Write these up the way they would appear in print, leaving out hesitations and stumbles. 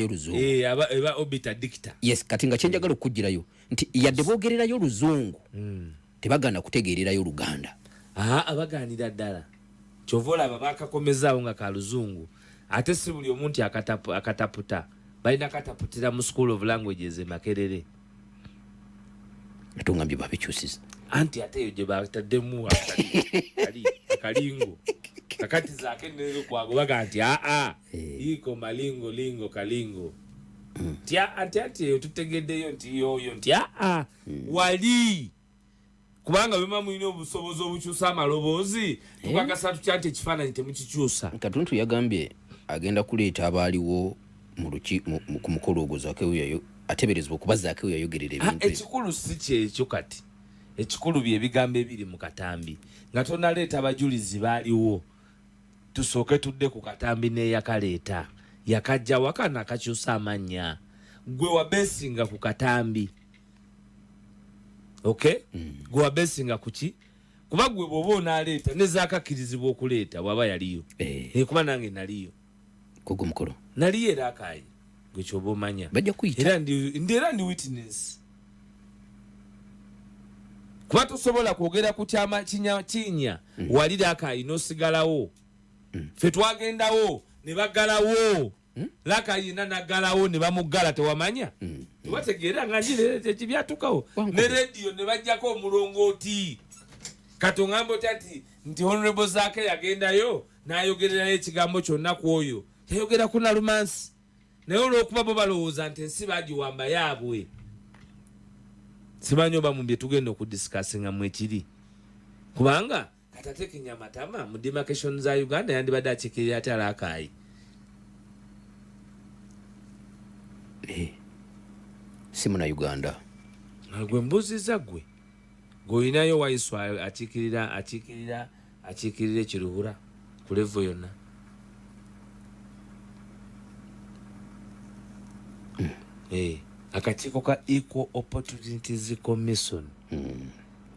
Boogererayo Luzungu. Eh, eba obiter dicta. Yes, kati nga kyenjagala okukugirayo nti yadde boogererayo Luzungu, tebagaana kutegeererayo Luganda. Abaganira ddala, kyova olaba bakakomezaawo nga ka Luzungu, ate si buli omu nti akataputa. Balina kataputira mu School of Languages e Makerere. Ate ongambye babikyusiza. Anti ate eyo gye bataddemu akalingo kakati zaake nekwago baga nti aa iko malingo lingo kalingo nti anti anti eyo tutegeddeyo nti yoyo nti aa wali, kubanga bwema mulina obusobozi obukyusa amaloboozi, tukakasa tutya nti ekifaananyi temukikyusa? Katuntu yagambye agenda kuleeta abaaliwo ku mukolo ogwo Zakewo ateberezebwa okuba Zakewo yayogerera ebintu ebyo. Ekikulu si kyekyo kati, ekikulu byebigambo ebiri mu katambi. Nga tonaleeta bajulizi baaliwo, tusooke tudde ku katambi n'eyakaleeta. Yakajja waka nakakyusa amannya. Gwe wabesinga ku katambi, okay? Gwe wabesinga ku ki? Kuba gwe bw'oba onaaleeta ne zaakakkirizibwa okuleeta bw'aba yaliyo. Kuba nange naliyo. Kugwo mukolo. Naliyo era akaayi gwe kyoba omanya. Bajja kuyita. Era ndi witness. Kuba tosobola kwogera ku kyama kinya walira akaayi n'osigalawo. Ffe twagendawo ne baggalawo. Laka yina naggalawo ne bamuggala, tewamanya? Tewategeera nga njiri ekibyatukawo. Ne rediyo ne bajjako omulongooti. Kati ongamba otya nti Honorable Zaake yagendayo n'ayogererayo ekigambo kyonna ku oyo? Yayogera ku Nalumansi. Naye olw'okuba bo balowooza nti ensi bagiwamba yaabwe. Simanyi oba mu bye tugenda okudiscussinga mu ekiri. Kubanga kati ate Kinyamatama mu demarcation za Uganda yandibadde akiikirira ate Alakaayi. Si muna Uganda. Gwe mbuuzizza gwe. Gw'olinayo Waiswa akiikirira ekiruhura ku level yonna. Akakiiko ka Equal Opportunities Commission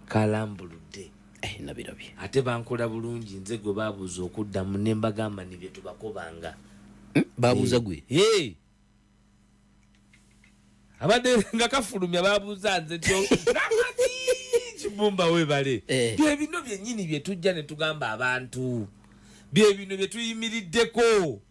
kalambuludde. Nabirabye. Ate bankola bulungi nze gwe babuuza okuddamu ne mbagamba ni bye tubakobanga. Babuuza gwe? Abadde nga kafulumya babuuza nze nti nakati Kibumba weebale. Bye bino byennyini bye tujja ne tugamba abantu. Bye bino bye tuyimiriddeko.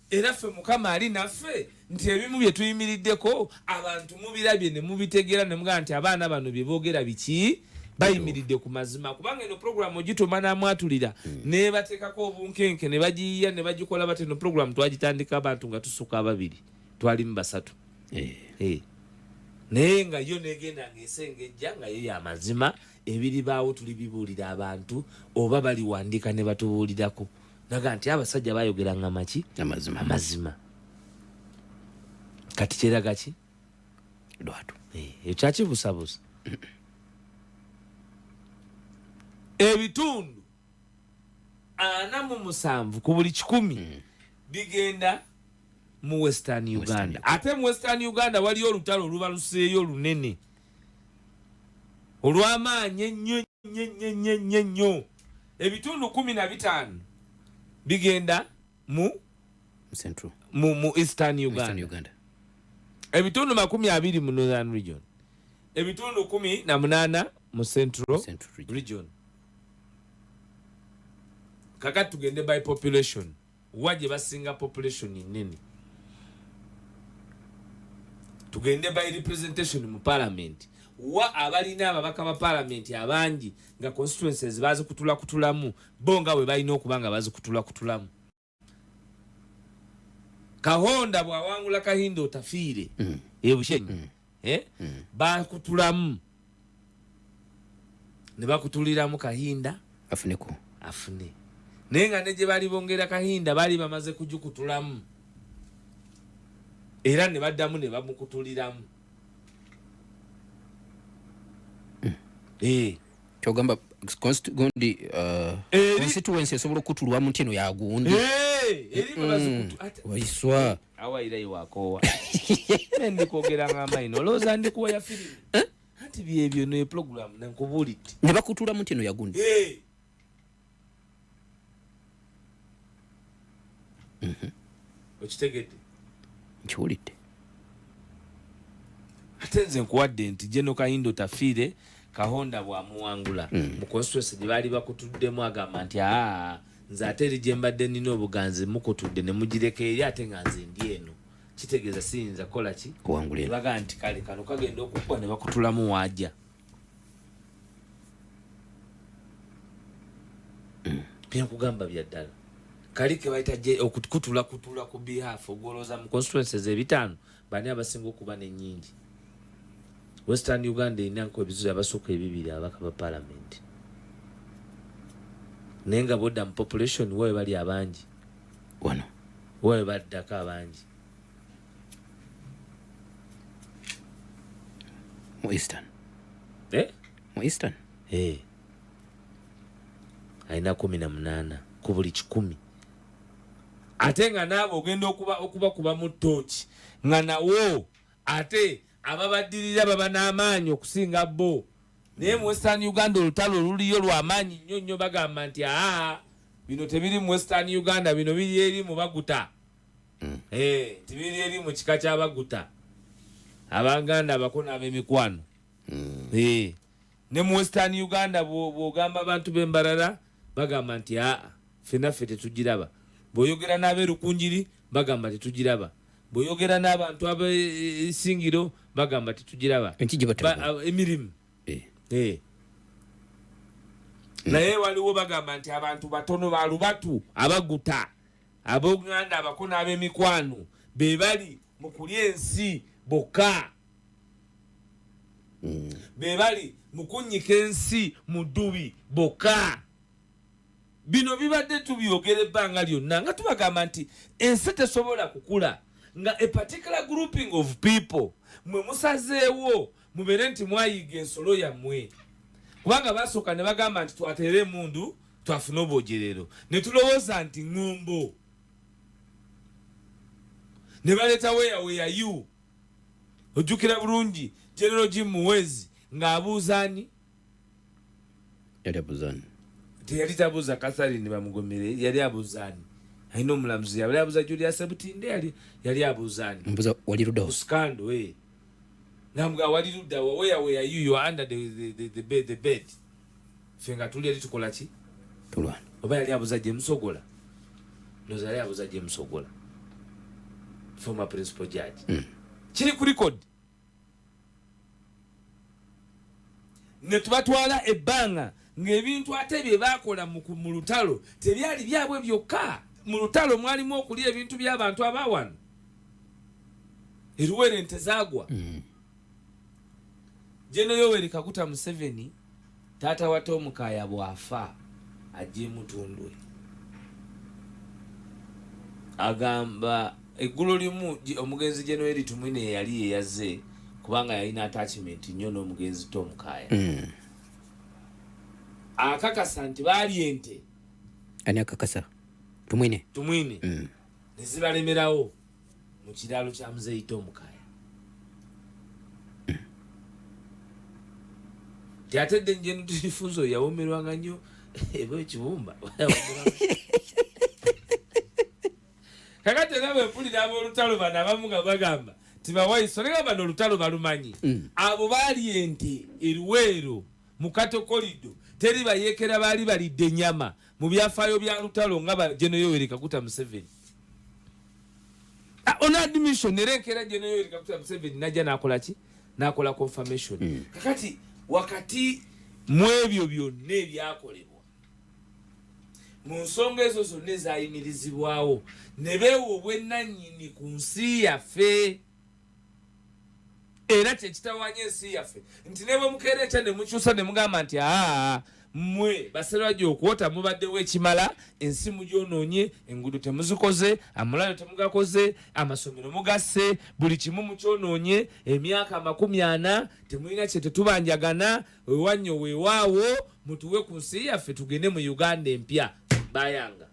Era ffe Mukama ali naffe nti ebimu bye tuyimiriddeko abantu mubirabye ne mubitegeera ne mugamba nti abaana bano bye boogera biki? Bayimiridde ku mazima. Kubanga eno program ogituma n'amwatulira ne bateekako obunkenke ne bagiyiya ne bagikola bati. Eno program twagitandika abantu nga tusuka ababiri, twalimu basatu. Naye nga yo negenda ng'esengejja nga yo y'amazima, ebiribaawo tulibibuulira abantu oba baliwandiika ne batubuulirako. Naga nti abasajja bayogeranga maki? Amazima. Amazima. Kati kyeraga ki? Lwatu. Ekyakibusabusa. Ebitundu 47 ku buli 100 bigenda mu Western Uganda. Ate mu Western Uganda waliyo olutalo olubaluseeyo olunene olw'amaanyi ennyo nnyo nnyo nnyo nnyo nnyo. Ebitundu 15 bigenda mu Central. Mu Eastern Uganda. Eastern Uganda. Ebitundu 20 mu Northern Region. Ebitundu 18 mu Central, Central Region. Region. Kakati tugende by population. Wa gye basinga population nnene. Tugende by representation mu parliament. Wa abalina ababaka ba parliament abangi nga constituencies bazikutulakutulamu, bo nga bwe balina okuba nga bazikutulakutulamu. Kahonda bw'awangula Kahinda Otafiire e Bushenyi, bakutulamu ne bakutuliramu Kahinda afuneko. Afune. Naye nga ne gye bali bongera Kahinda baali bamaze kugikutulamu era ne baddamu ne bamukutuliramu. Kyogamba gundi, constituency esobola okukutulwamu nti eno yagundi. Eri ate Waiswa. Awayira iwakoowa. Ndi kwogera ng'amayino, olowooza ndi kuwa ya firimu? Anti byebyo ne program nankubuulidde. Ne bakutulamu nti eno yagundi. Okitegedde? Nkiwulidde. Ate nze nkuwadde nti General Kahinda Otafiire Kahonda bw'amuwangula mu constituency gye baali bakutuddemu, agamba nti aa, nze ate eri gye mbadde nina obuganzi mukutudde ne mugireka eri, ate nga nze ndi eno, kitegeeza siyinza kukola ki? Kuwangula eno. Bagaa nti kale kano kagenda okuggwa, ne bakutulamu waajja. Byenkugamba bya ddala. Kali ke bayita okukutula kutula ku behalf ogolooza mu constituencies ebitaano, bani abasinga okuba n'ennyingi? Western Uganda erina nko ebizuzi abasukka ebibiri ababaka ba parliament, naye nga bodda mu population wawe bali abangi. Wano wawe baddako abangi. Mu Eastern? Eh? Mu Eastern. Eh. Alina 18 ku buli 100, ate nga naabo ogenda okubakuba mu ttooki nga nawo ate ababaddirira baba n'amaanyi okusinga bo. Naye mu Western Uganda olutalo oluliyo lwamaanyi nnyo nnyo. Bagamba nti aa, bino tebiri mu Western Uganda, bino biri eri mu baguta. Eh, tibiri eri mu kika ky'abaguta, abaganda abako n'ab'emikwano. Eh, ne mu Western Uganda bw'ogamba abantu b'embalala bagamba nti aa, ffenna ffe tetugiraba. Bw'oyogera n'abeerukunjiri bagamba tetugiraba. Bw'oyogera n'abantu ab'esingiro bagamba tetugiraba. Enki gye batalaba? Emirimu. Eh. Eh. Naye waliwo bagamba nti abantu batono balubatu abaguta, ab'oluganda abako n'ab'emikwano be bali mu kulya ensi bokka, be bali mu kunnyika ensi mu ddubi bokka. Bino bibadde tubyogera ebbanga lyonna nga tubagamba nti ensi tesobola kukula nga a particular grouping of people mwe musazeewo mubeere nti mwayiga ensolo yammwe. Kubanga basooka ne bagamba nti twateere emundu twafune obwogerero, ne tulowooza nti ŋŋombo, ne baleeta weyaweyayu. Ojjukira bulungi General Jim Muwezi ng'abuuza ani? Yali abuuza ani? Teyali tabuuza Catherine Bamugomere, yali abuuza ani? Alina omulamuzi, yali abuuza Julius Sebutinde, yali abuuza ani? Mbuuza wali luddawo. Scandal, eh. Namuga wali luddawo, where you, you are under the bed. Ffe nga tuli eri tukola ki? Tulwana. Oba yali abuuza James Ogola? Ndowooza yali abuuza James Ogola, former principal judge. Kiri ku record. Ne tubatwala ebbanga ng'ebintu ate bye baakola mu lutalo tebyali byabwe byokka. Mu lutalo mwalimu okulya ebintu by'abantu abawano eruwera ente zaagwa. General Yoweri Kaguta Museveni, taata wa Tom Kaya, bw'afa ajja emutundwe, agamba eggulo limu omugenzi General Tumwine yali yeyaze kubanga yalina attachment nnyo n'omugenzi Tom Kaya. Akakasa nti baali ente. Ani akakasa? Tumwine? Tumwine. Ne zibalemerawo mu kiraalo kya muzeeyi Tom Kaya. Ti ate dde njeno tulifunza oyo yawomerwanga nnyo eba ekibumba. Kakati era bwempulira ab'olutalo bano abamu nga bagamba tibawaiso, naye bano olutalo balumanyi. Abo baali ente eruweero mu katokolido, teri bayeekera baali balidde ennyama mu byafaayo bya lutalo nga ba General Yoweri Kaguta Museveni. Ah, on admission era enkeera General Yoweri Kaguta Museveni najja n'akola ki? N'akola confirmation. Kakati wakati mu ebyo byonna ebyakolebwa mu nsonga ezo zonna ezayimirizibwawo ne beewa obwennannyini ku nsi yaffe, era kyekitawanya ensi yaffe nti ne bwe mukeera enkya ne mukyusa ne mugamba nti aa, mmwe baserwajja okwota mubaddewo ekimala, ensi mugyonoonye, enguudo temuzikoze, amalayo temugakoze, amasomero mugasse, buli kimu mukyonoonye, emyaka 40 temulina kye tetubanjagana, wewannyo weewaawo, mutuwe ku nsi yaffe tugende mu Uganda empya, bayanga.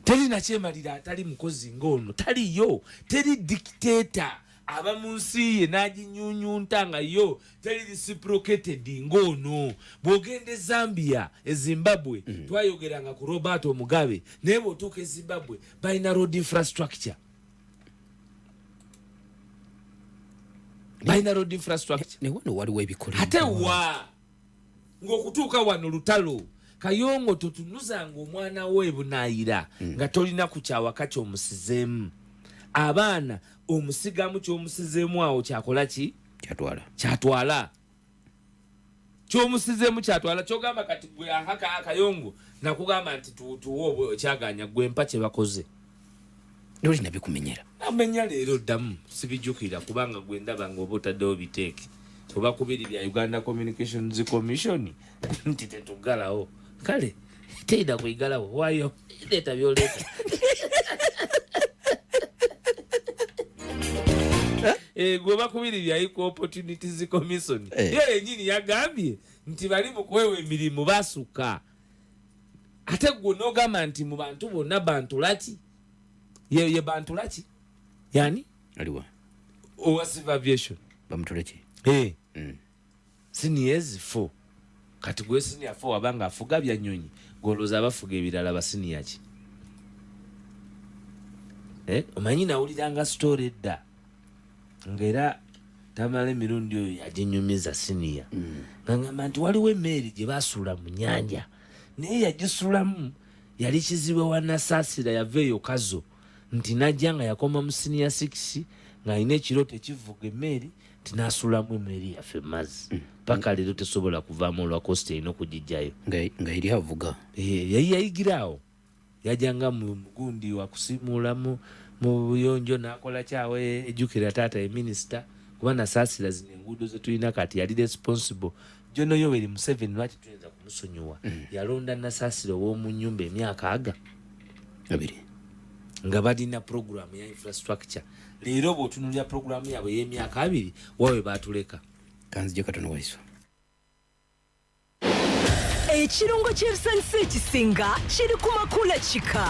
Teri nakyemalira atali mukozi ng'ono taliyo, teri dictator. Aba mu nsi ye n'aginyunyunta nga yo teri reciprocated ng'ono. Bw'ogenda e Zambia, e Zimbabwe, twayogeranga ku Robert Mugabe, naye bw'otuuka e Zimbabwe balina road infrastructure, balina road infrastructure. Ne wano waliwo ebikola. Ate wa ng'okutuuka wano lutalo. Kayongo, totunuzanga omwana we ebunaayira nga tolina ku kyawaka kyomusizeemu. Abaana omusigamu kyomusizeemu awo kyakola ki? Kyatwala. Kyatwala kyomusizeemu, kyatwala kyogamba. Kati gwe ahaka akayongo nakugamba nti tuwe okyaganya gwe mpa kye bakoze. Nolina bikumenyera. Amenya leero ddamu sibijjukira, kubanga gwe ndaba nga oba otaddewo biteeke oba kubiri bya Uganda Communications Commission nti tetuggalawo. Kale teyina kuyigalawo, waayo leeta byoleeta. Gwe bakubiri bya Equal Opportunities Commission. Ye yenyini yagambye nti bali mu kuwewa emirimu basuka, ate gwe n'ogamba nti mu bantu bonna bantulaki ye bantulaki yani. Aliwa? Owa civil aviation. Bamutuleki. Hey. Seniors 4. Kati gwe senior 4 wabanga afuga bya nyonyi, golooza abafuga ebirala ba senior ki? Omanyi nawuliranga story edda ng'era tamala emirundi oyo yaginyumiza senior, nga ngamba nti waliwo emmeeri gye basuula mu nnyanja, naye yagisulamu yali kizibwe wa Nasaasira, yava eyo Kazo, nti najja nga yakoma mu senior 6 ng'alina ekirooto ekivuga emmeeri, nti n'asuulamu emmeeri yaffe mu mazzi, paka leero tesobola kuvaamu olwa cost erina okugijjayo. Nga eri avuga. Yali yayigira awo, yajjanga mu mugundi wakusimuula mu buyonjo n'akola kyawe. Ejjukira taata ye minisita, kuba Nasaasira zino enguudo ze tulina kati yali responsible. Jono Yoweri Museveni lwaki tuyinza kumusonyiwa? Yalonda Nasaasira ow'omu nnyumba emyaka aga 2 nga balina programu ya infrastructure. Leero bw'otunuulira programu yaabwe ey'emyaka 2, wawe baatuleka. Kanzije katono waiso. Ekirungo ky'ebisanisa ekisinga kiri ku Makula Kika,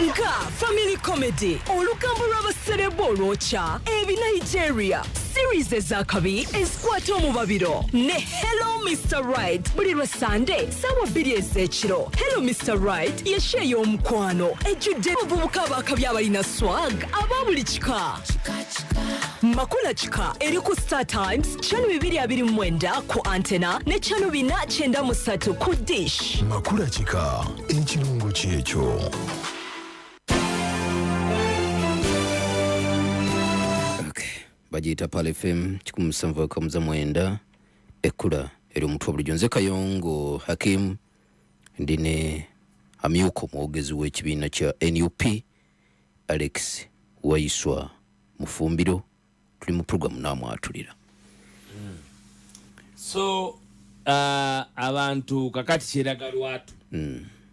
nga family comedy, olugambo lw'abaserebu olwokya, ebi Nigeria series ezakabi ezikwata omubabiro ne Hello Mr Right, buli lwa Sande saawa 2 ez'ekiro. Hello Mr Right yesha ey'omukwano ejjudde abavubuka abakabi abalina swag aba buli kika. Makula Kika eri ku Star Times channel 229 ku antena ne channel 493 ku dish. Makula Kika, ekirungo kyekyo. Bagiyita Pal FM 179, ekkula eri omutwe bulijjo. Nze Kayongo Hakim, ndi ne amyuka omwogezi w'ekibiina kya NUP Alex Waiswa Mufumbiro. Tuli mu programu naamwatulira. So abantu kakati kyeraga lwatu,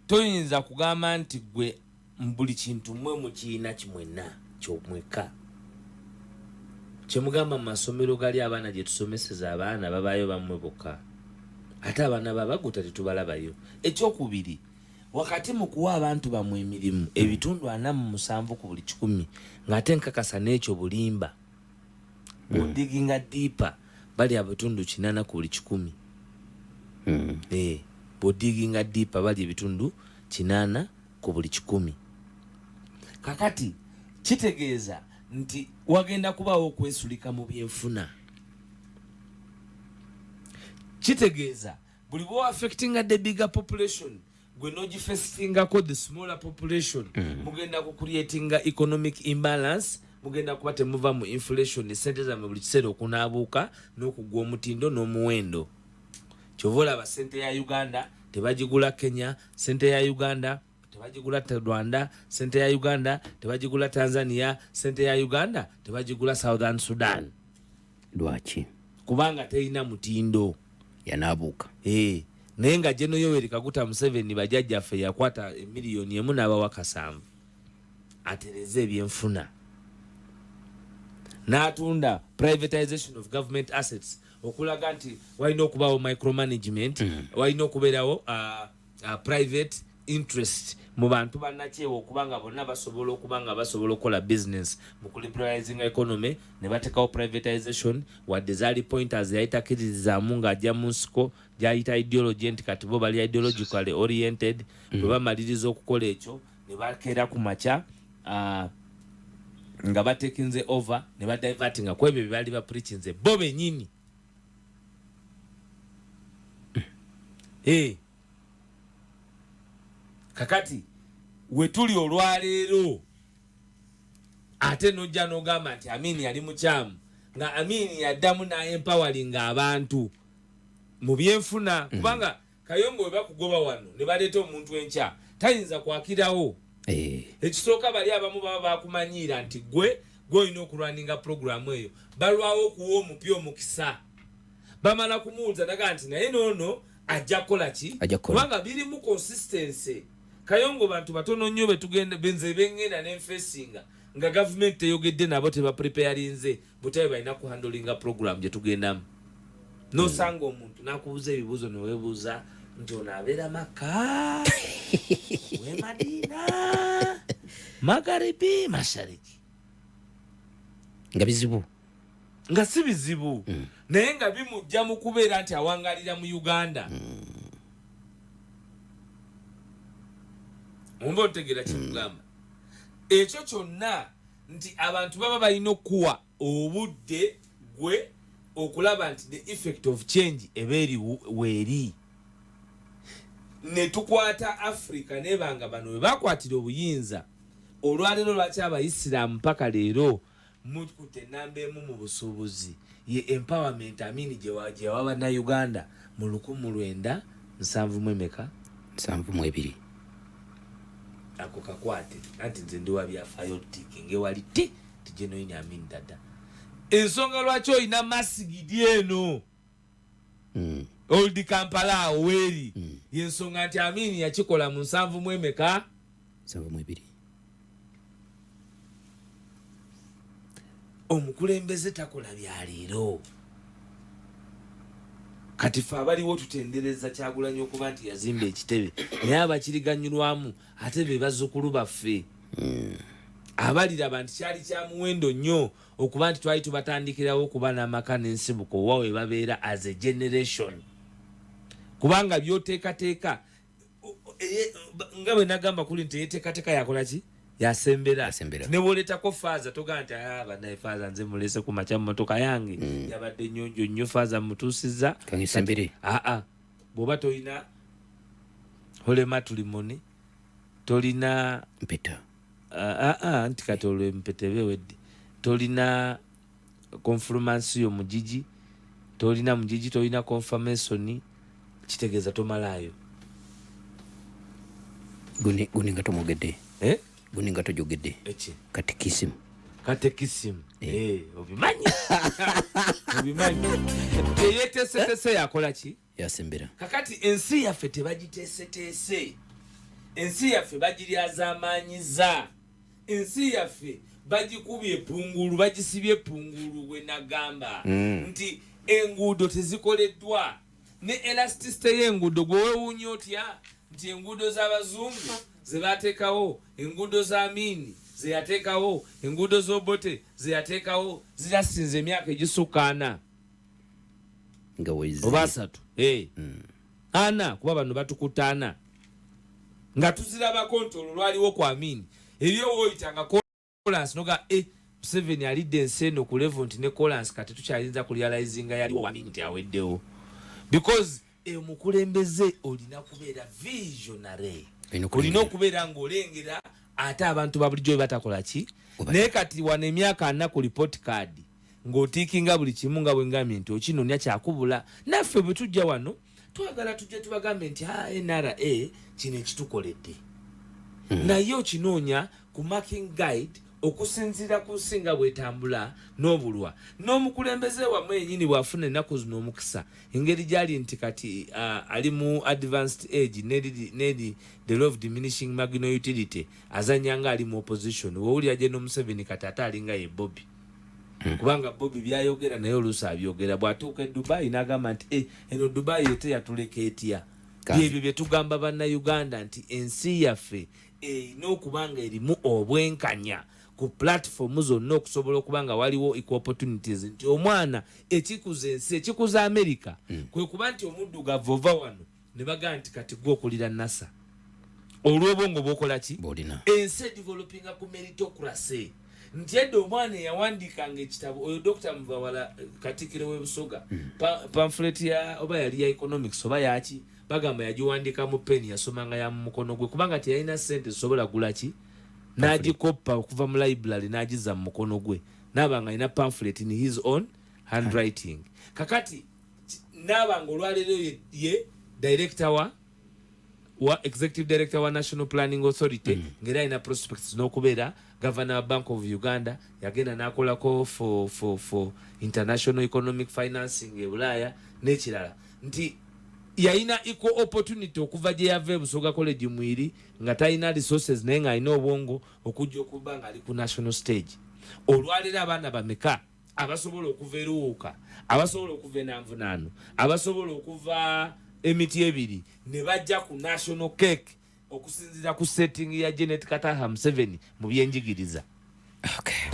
toyinza kugamba nti gwe buli kintu mmwe mukiina kimwenna kyomweka kyemugamba mu masomero gali abaana gye tusomeseza abaana babaayo bammwe bokka, ate abaana babaguta tetubalabayo. Ekyokubiri, wakati mu kuwa abantu bammwe emirimu ebitundu 47 ku buli 100, ng'ate nkakasa n'ekyo bulimba, bw'odiginga deeper bali abitundu 80 ku buli 100. Bw'odiginga deeper bali ebitundu 80 ku buli 100. Kakati kitegeeza nti wagenda kubaawo okwesulika mu byenfuna. Kitegeeza buli bw'o affectinga the bigger population, gwe n'ogifestingako the smaller population, mugenda ku creatinga economic imbalance, mugenda kuba temuva mu inflation, sente zammwe buli kiseera okunaabuuka n'okugwa omutindo n'omuwendo. Kyova olaba sente ya Uganda tebagigula Kenya, sente ya Uganda tebagigula Rwanda, sente ya Uganda tebagigula Tanzania, sente ya Uganda tebagigula Southern Sudan. Lwaki? Kubanga terina mutindo. Yanaabuuka. Naye nga General Yoweri Kaguta Museveni bajjajjaffe yakwata emiliyoni 1 n'abawa 7 atereze ebyenfuna, n'atunda privatization of government assets okulaga nti walina okubaawo micromanagement, walina okubeerawo private interest Mu bantu bannakyewa okuba nga bonna basobola okuba nga basobola okukola business mu kuliberalizing economy ne bateekawo privatization, wadde zaali pointers yali takkiririzaamu ng'ajja mu nsiko gyayita ideology, nti kati bo bali ideologically oriented. Bwe bamaliriza okukola ekyo ne bakeera ku makya nga batekinze over ne badivertinga ku ebyo bye baali bapreachinze bo bennyini. Hey. Kakati wetuli olwaleero ate nojja n'ogamba nti Amini yali mukyamu, nga Amini yaddamu n'empoweringa abantu mu byenfuna, kubanga Kayongo we bakugoba wano ne baleeta omuntu enkya tayinza kwakirawo. Ekisooka bali abamu baba bakumanyiira nti gwe olina okulwaninga puroguramu eyo, balwawo okuwa omupya omukisa, bamala kumuwuliza naga nti naye noono ajja kukola ki, kubanga birimu consistency. Kayongo bantu batono nnyo betugenda benze bengenda nenfesinga nga gavumenti teyogedde nabo, tebapreparinze butabe balina kuhandolinga program gye tugendamu. Nosanga omuntu nakubuuza ebibuuzo newebuuza nti ono abeera Makka we Madina, Magharibi, Mashariki, nga bizibu, nga si bizibu, naye nga bimujja mu kubeera nti awangalira mu Uganda. Omba otegeera kyekugamba ekyo kyonna nti abantu baba balina okuwa obudde gwe okulaba nti the effect of change eba eri weeri. Ne tukwata Africa nebanga bano we bakwatira obuyinza olwaleero, lwaki abayisiraamu mpaka leero mukutte enamba emu mu busuubuzi? Ye empowerment Amini gye yawa bannayuganda mu 1970 emeka? 72. Ako kakwate, anti nze ndi wa byafaayo, tikinga ewali ti tijenoyini Amin dada. Ensonga lwaki olina masigidi eno Old Kampala awo weeri, yensonga nti Amini yakikola mu nsanvu mu emeka? 72. Omukulembeze takola byaleero. Kati fe abaliwo tutendereza Kyagulanyi okuba nti yazimba ekitebe, naye abakiriganyulwamu ate be bazzukulu baffe abaliraba nti kyali kya muwendo nnyo okuba nti twali tubatandikirawo okuba n'amaka n'ensibuko owa we babeera as a generation, kubanga byoteekateeka nga bwe nagamba kuli nti eyeteekateeka yakola ki? Yasembera. Yasembera. Ne bwoleetako faaza togamba nti, "Ah, bannaye, faaza nze mulese ku makya mu motoka yange yabadde nyonjo nnyo, faaza mutuusizza." Kangisembere. Aa, bw'oba tolina holy matrimony, tolina mpeta. Ah, ah, nti kati olwo empeta eba ewedde. Tolina confirmation mugigi, tolina mugigi, tolina confirmation, kitegeeza tomalaayo. Guni guni nga tomwogedde. Eh? Guni nga tojogedde. Eki? Katikisimu. Katekisimu. Eh, obimanyi, obimanyi, eyeteeseteese yakola ki? Yasembera. Kakati ensi yaffe tebagiteeseteese, ensi yaffe bagiryazaamaanyiza, ensi yaffe bagikubye epungulu, bagisibye epungulu. Bwe nagamba nti enguudo tezikoleddwa ne elasticity y'enguudo, gwe weewuunya otya nti enguudo z'abazungu ze bateekawo, enguudo za Amini ze yateekawo, enguudo z'Obote ze yateekawo zirasinze emyaka egisukka 40 nga wezi oba 30. Eh. 40, kuba bano batukutte 40 nga tuzirabako nti olwo lwaliwo ku Amini. Eriyo woyita nga kolansi noga e Museveni alidde ensi eno ku level nti ne kolansi kati tukyayinza kurealizinga yaliwo Amini nti aweddewo, because omukulembeze olina kubeera visionary. Olina olina okulengera. Okubeera ng'olengera ate abantu ba bulijjo bwe batakola ki. Naye kati wano emyaka 40 ku report card ng'otiikinga buli kimu, nga bwe ngambye nti okinoonya kyakubula. Naffe bwe tujja wano twagala tujje tubagambe nti, "Ah, NRA kino ekitukoledde," naye okinoonya ku marking guide okusinziira ku nsi nga bwetambula n'obulwa n'omukulembeze wammwe yenyini bw'afuna ennaku zino omukisa engeri gyali nti kati ali mu advanced age neri the law of diminishing marginal utility, azanya nga ali mu opposition. Wowulira gye n'Omuseveni kati ate alinga ye Bobi, kubanga Bobi byayogera naye oluusi abyogera bw'atuuka e Dubai n'agamba nti, "Eh, eno Dubai ete yatuleka etya?" Byebyo byetugamba Bannayuganda nti ensi yaffe erina okuba nga erimu obwenkanya ku platform zonna, okusobola okuba nga waliwo equal opportunities, nti omwana ekikuza ensi, ekikuza America, kwe kuba nti omuddugavu ova wano ne bagamba nti kati gwe okulira NASA olw'obwongo bwokola ki. Bw'olina. Ensi edevelopinga ku meritocracy, nti edda omwana eyawandiikanga ekitabo, oyo Dr Muvawala, katikkiro w'ebusoga, pamphlet ya oba yali ya economics oba yaki, bagamba yagiwandiika mu peni yasomanga ya mu mukono gwe, kubanga teyalina sente zisobola gula ki, n'agikoppa okuva mu library n'agizza mu mukono gwe, naaba nga alina pamphlet in his own handwriting. Kakati naaba nga olwaleero ye director wa executive director wa National Planning Authority, ng'era alina prospects n'okubeera governor wa Bank of Uganda. Yagenda n'akolako for international economic financing e Bulaaya n'ekirala, nti yalina equal opportunity okuva gye yava e Busoga College Mwiri, nga talina resources naye ng'alina obwongo, okujja okuba ng'ali ku national stage. Olwaleero abaana bameka abasobola okuva eruwuuka, abasobola okuva enanvunaano, abasobola okuva emiti ebiri ne bajja ku national cake okusinziira ku setting ya Janet Kataha Museveni mu byenjigiriza? Okay.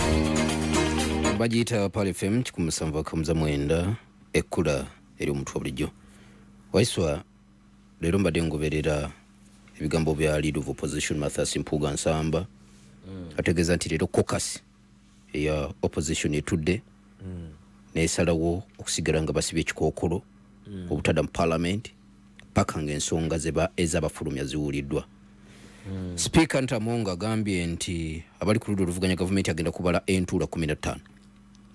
Bagiyita Pearl FM 107.9, ekkula eri omuntu wa bulijjo. Waiswa, leero mbadde ngoberera ebigambo bya leader of opposition Mathias Mpuuga Nsamba, ategeeza nti leero caucus eya opposition etudde nesalawo okusigala nga basibye ekikookolo obutadda mu parliament paka nga ensonga ezabafulumya ziwuliddwa. Sipiika Ntamonga agambye nti abali ku ludda oluvuganya gavumenti agenda kubala entuula 15,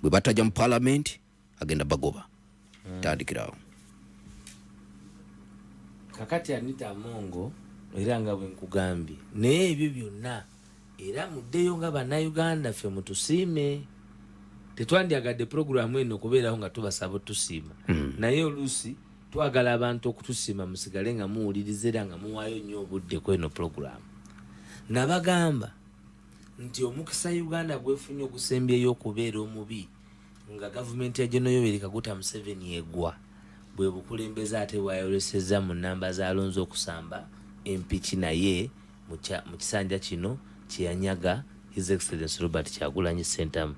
bwe batajja mu parliament agenda bagoba. Tandikirawo. Kakati Anita Amongo, era nga bwe nkugambye, naye ebyo byonna era muddeyo nga Bannayuganda ffe mutusiime. Tetwandyagadde puroguramu eno okubeerawo nga tubasaba otusiima, naye oluusi twagala abantu okutusiima musigale nga muwuliriza era nga muwaayo nnyo obudde ku eno puroguramu. Nabagamba nti omukisa Uganda gwefunye ogusembyeyo okubeera omubi nga gavumenti ya General Yoweri Kaguta Museveni egwa, bwe bukulembeze ate bwayolesezza mu namba zalonze okusamba empiki, naye mu kisanja kino kyeyanyaga His Excellence Robert Kyagulanyi Ssentamu.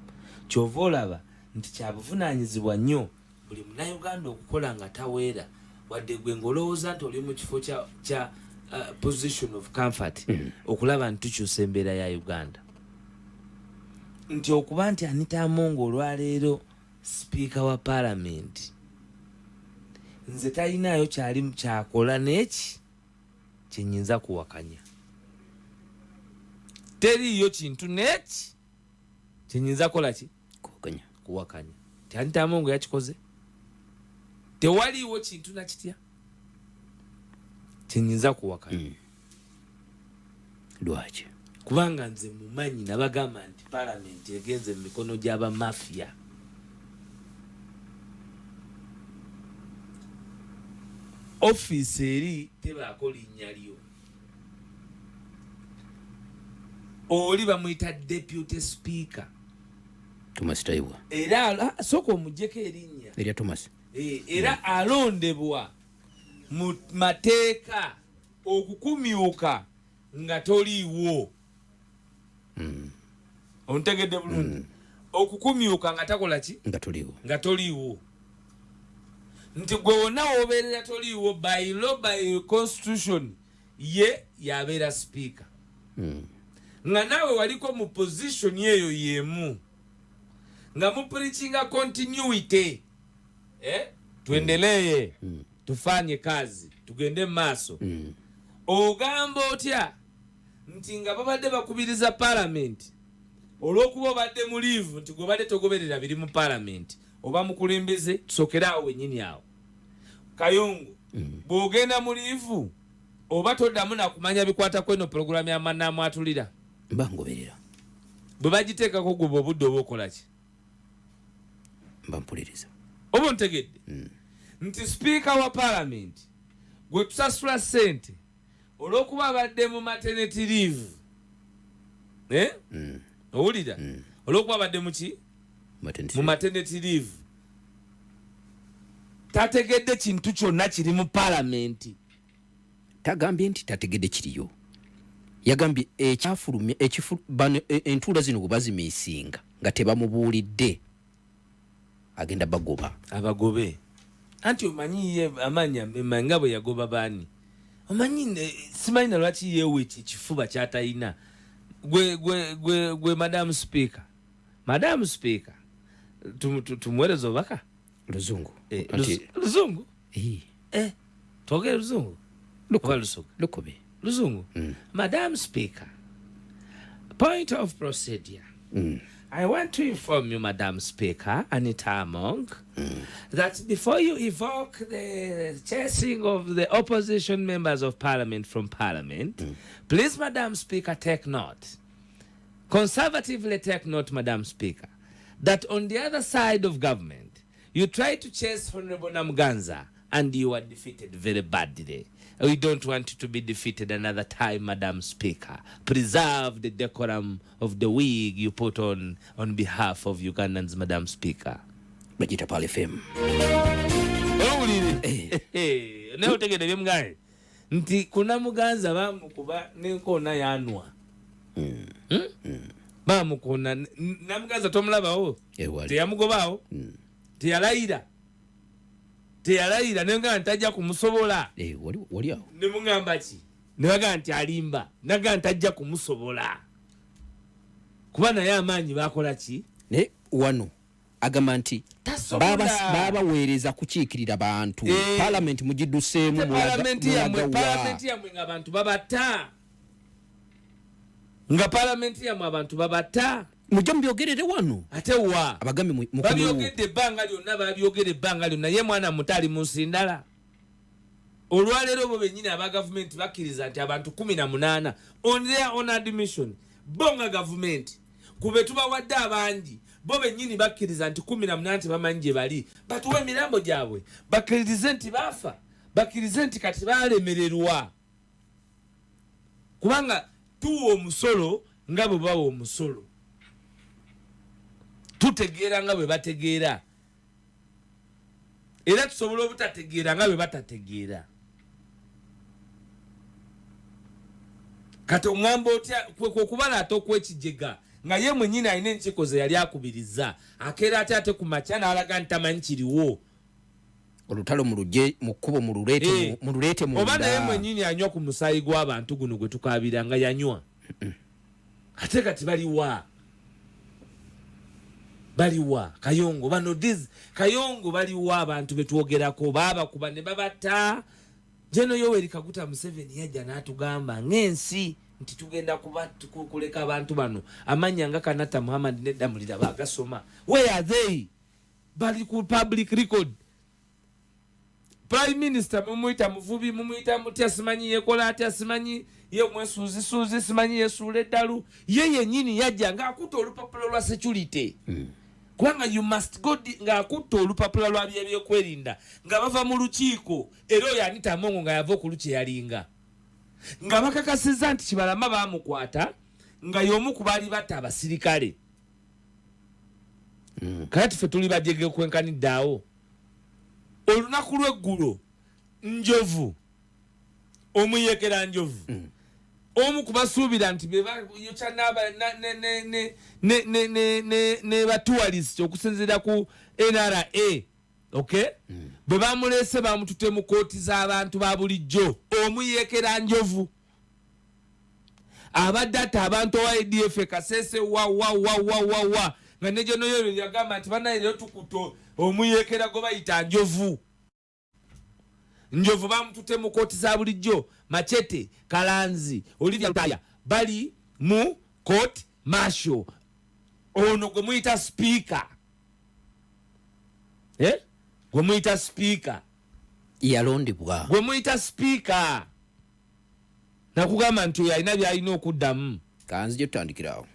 Kyova olaba nti kyabuvunaanyizibwa nnyo buli Munnayuganda okukola nga taweera, wadde gwe ng'olowooza nti oli mu kifo kya position of comfort, okulaba nti tukyusa embeera ya Uganda, nti okuba nti Anita Amongo olwaleero sipiika wa paalamenti, nze talinayo kyali kyakola neki kyenyinza kuwakanya. Teriiyo kintu neki kyenyinza kukola ki? Kuwakanya. Kuwakanya ti Anita Amongo yakikoze. Tewaliiwo kintu nakitya kyenyinza kuwakanya. Lwaki? Kubanga nze mumanyi, nabagamba nti palamenti egenze mu mikono gy'abamafiya. Ofiisi eri tebaako linnya lyo. Oli bamuyita deputy speaker. Thomas Tayebwa. Era sooka omugyeko erinnya. Erya Thomas. Era alondebwa mu mateeka okukumyuka nga toliiwo. Ontegedde bulungi? Okukumyuka nga takola ki? Nga toliiwo. Nga toliiwo, nti gwe wonna wobeerera toliiwo, by law, by constitution, ye yabeera sipiika, nga naawe waliko mu position eyo yemu nga mupreachinga continuity, eh? Tuendelee, tufanye kazi, tugende mu maaso. Ogamba otya nti nga babadde bakubiriza palamenti, olw'okuba obadde mu leave, nti gwe obadde togoberera biri mu palamenti oba mukulembeze? Tusokere awo wenyini awo, Kayongo. Bw'ogenda mu leave oba toddamu nakumanya bikwata kweno puroguramu ya Manamwatulira? Mba ngoberera. Bwe bagiteekako, gwe obudde oba okola ki? Mba mpuliriza. Oba ontegedde nti sipiika wa palamenti gwe tusasula ssente, olw'okuba abadde mu maternity leave, eh? Owulira? Olw'okuba abadde muki? Maternity. Mu maternity leave, tategedde kintu kyonna kiri mu palamenti. Tagambye nti tategedde kiriyo, yagambye ekyafulumya bano entuula zino bwe bazimiisinga nga tebamubuulidde, agenda bagoba. Abagobe. Anti omanyi ye amanya nga bwe yagoba baani, omanyi simanyi na lwaki yeewa ekifuba kyatayina. Gwe gwe gwe gwe Madam Speaker, Madam Speaker, tumuweereze obubaka. Luzungu. Luzungu. Eh. Twogere luzungu oba Lusoga? Lukobe. Luzungu. Madam Speaker, point of procedure. I want to inform you, Madam Speaker, Anita Among, that before you evoke the chasing of the opposition members of parliament from parliament, please, Madam Speaker, take note. Conservatively take note, Madam Speaker, that on the other side of government, you tried to chase Honorable Namuganza and you were defeated very badly. We don't want you to be defeated another time, Madam Speaker. Preserve the decorum of the wig you put on behalf of Ugandans, Madam Speaker. Bagiyita Pearl FM. Owulire, naye otegedde byemugaye nti kunamuganza bamukuba nenkoona yanwa. Bamukona Namuganza tomulabawo. Ewali. Teyamugobaawo, teyalayira, teyalayira nenga nti ajja kumusobola. Wali awo. Nemugamba ki? Nebagaa nti alimba, nagaa nti ajja kumusobola kuba naye amaanyi bakola ki? Naye wano agamba nti Tasobola. Babaweereza kukiikirira bantu. Palamenti mugidduseemu. Ate palamenti yammwe, mulaga wa? Palamenti yammwe nga abantu babata, nga palamenti yammwe abantu babata. Mujja mubyogerere wano. Ate wa? Abagambe mukomewo. Babyogedde ebbanga lyonna, babyogera ebbanga lyonna. Ye mwana muto ali mu nsi ndala. Olwaleero bo bennyini aba gavumenti bakkiriza nti abantu 18, on their own admission, bo nga gavumenti kube tubawadde abangi, bo bennyini bakkiriza nti 18 tebamanyi gye bali. Batuwe emirambo gyabwe, bakkirize nti baafa, bakkirize nti kati balemererwa, kubanga tuwa omusolo nga bwe bawa omusolo, tutegeera nga bwe bategeera, era tusobola obutategeera nga bwe batategeera. Kati oŋŋamba otya kwekubala ate okwekijega nga ye mwennyini alina enkiiko ze yali akubiriza, akeera ate ate ku makya n'alaga nti tamanyi kiriwo? Olutalo mulugye mu kkubo, mululeete mululeete munda. Oba naye mwennyini anywa ku musaayi gw'abantu guno gwe tukaabira nga yanywa. Ate kati baliwa? Baliwa Kayongo bano? These Kayongo baliwa? Abantu betwogerako baabakuba ne babata. General Yoweri Kaguta Museveni yajja n'atugamba ng'ensi nti tugenda kuleka abantu bano, amanya nga Kanata Muhammad Nedamulira bagasoma. Where are they? Bali ku public record. Prime Minister mumuyita muvubi, mumuyita mutya, simanyi yekola atya, simanyi ye mwesuuzisuuzi, simanyi yesuula eddalu. Ye yennyini yajja ng'akutta olupapula lwa security, kubanga you must go ng'akutta olupapula lwa byebyokwerinda nga bava mu lukiiko. Era oyo Anita Amongo nga yava okulukyeyalinga nga bakakasizza nti Kibalama bamukwata nga y'omu ku baali batta abasirikale. Kakati ffe tuli bajege kwenkanidde awo. Olunaku lw'eggulo, Njovu, omuyekera Njovu, omu kubasuubira nti bebayokya ne batourist okusinziira ku NRA, okay, bwe bamuleese bamutute mu kooti z'abantu ba bulijjo. Omuyekera Njovu abadde atta abantu owa ADF Kasese, wa wa wa wa wa wa, nga ne General yagamba nti banaye leero tukutte omuyekera gwe bayita Njovu. Njovu bamutute mu kooti za bulijjo. Machete, Kalanzi, Olivia Lutaya bali mu court martial. Ono gwe muyita speaker, eh? Gwe muyita speaker. Yalondebwa. Gwe muyita speaker, nakugamba nti oyo alina byalina okuddamu. Kanzije tutandikirawo.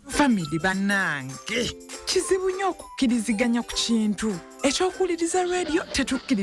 Family bannange, kizibu nnyo okukkiriziganya ku kintu ekyokuwuliriza rediyo. Tetukkiriza.